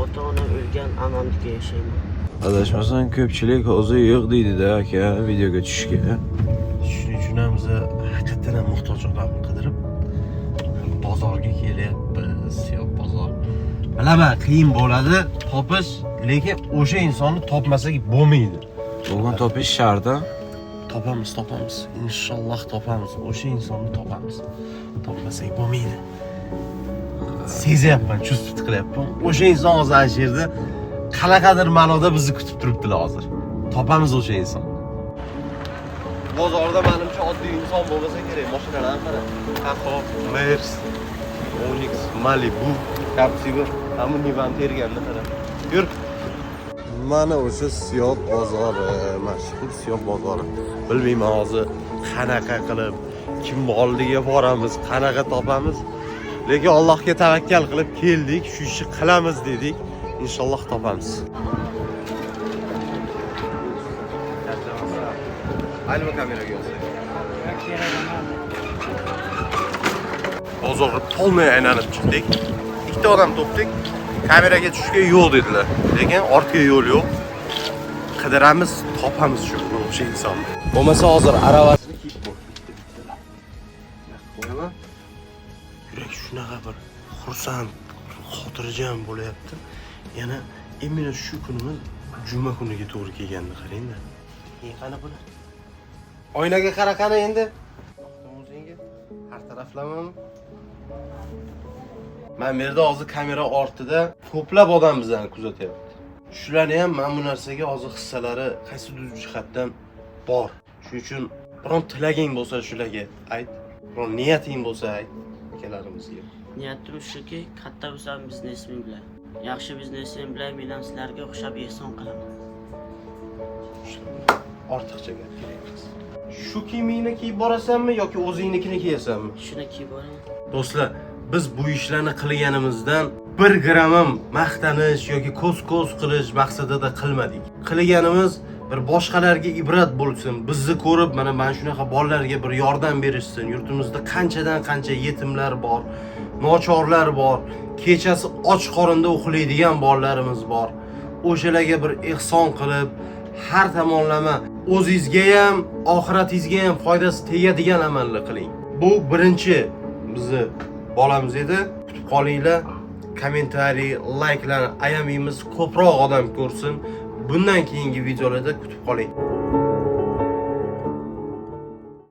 Ota-onam o'lgan, ammamniki yashayman. Adashmasam ko'pchilik hozir yo'q deydi-da aka videoga tushishga. Shuning uchun ham biz haqiqatdan ham muhtoj odamni qidirib bozorga kelyapmiz. Siyob bozor. Bilaman, qiyin bo'ladi topish, lekin o'sha insonni topmasak bo'lmaydi. Bugun topish shart a? Topamiz, topamiz. Inshaalloh topamiz. O'sha insonni topamiz. Topmasak bo'lmaydi. Sezyapman, чувствовать qilyapman. O'sha inson hozir ana shu yerda qanaqadir ma'noda bizni kutib turibdilar hozir. Topamiz o'sha insonni. Bozorda menimcha oddiy inson bo'lmasa kerak. Mashinalarni qara. Tahoe, Mers, Onix, Malibu, Captiva, hamma Nivani terganini qara. Yur. Mana o'sha Siyob bozori, mashhur Siyob bozori. Bilmayman hozir qanaqa qilib, kim oldiga boramiz, qanaqa topamiz. Lekin Allohga tavakkal qilib keldik, shu ishni qilamiz dedik. Inshaalloh topamiz. Ayni kameraga olsak. Bozorni полный aylanib chiqdik. Ikkita odam topdik. Kameraga tushishga yo'q dedilar. Lekin ortga yo'l yo'q. Qidiramiz, topamiz shu bugun o'sha insonni. Bo'lmasa hozir aravasini kiyib bo'l. Bitta bittalar. Qo'yaman. Yurak shunaqa bir xursand, xotirjam bo'lyapti. Yana именно shu kunimiz juma kuniga to'g'ri kelganini qarang-da. Keyin qani buni? Oynaga qara qani endi. Yoqdim o'zingga. Har taraflamami? Mana bu yerda hozir kamera ortida ko'plab odam bizlarni kuzatyapti. Shularni ham mana bu narsaga hozir hissalari qaysidir jihatdan bor. Shuning uchun biron tilaging bo'lsa shularga ayt, biron niyating bo'lsa ayt akalarimizga. Niyatim shuki, katta bo'lsam biznesmen bilan. Yaxshi biznesmen bilan men ham sizlarga o'xshab ehson qilaman. Ortiqcha gap kerak emas. Shu kiyimingni kiyib borasanmi yoki o'zingnikini kiyasanmi? Shuni kiyib boraman. Do'stlar, biz bu ishlarni qilganimizdan 1 gram ham maqtanish yoki ko'z-ko'z qilish maqsadida qilmadik. Qilganimiz bir boshqalarga ibrat bo'lsin, bizni ko'rib mana shunaqa bolalarga bir yordam berishsin. Yurtimizda qanchadan qancha yetimlar bor, nochorlar bor, kechasi och qorinda uxlaydigan bolalarimiz bor. O'shalarga bir ehson qilib, har tomonlama o'zingizga ham, oxiratingizga ham foydasi tegadigan amalni qiling. Bu birinchi bizni bolamiz edi. Kutib qolinglar. Kommentariy, layklarni ayamaymiz, ko'proq odam ko'rsin. Bundan keyingi videolarda kutib qoling.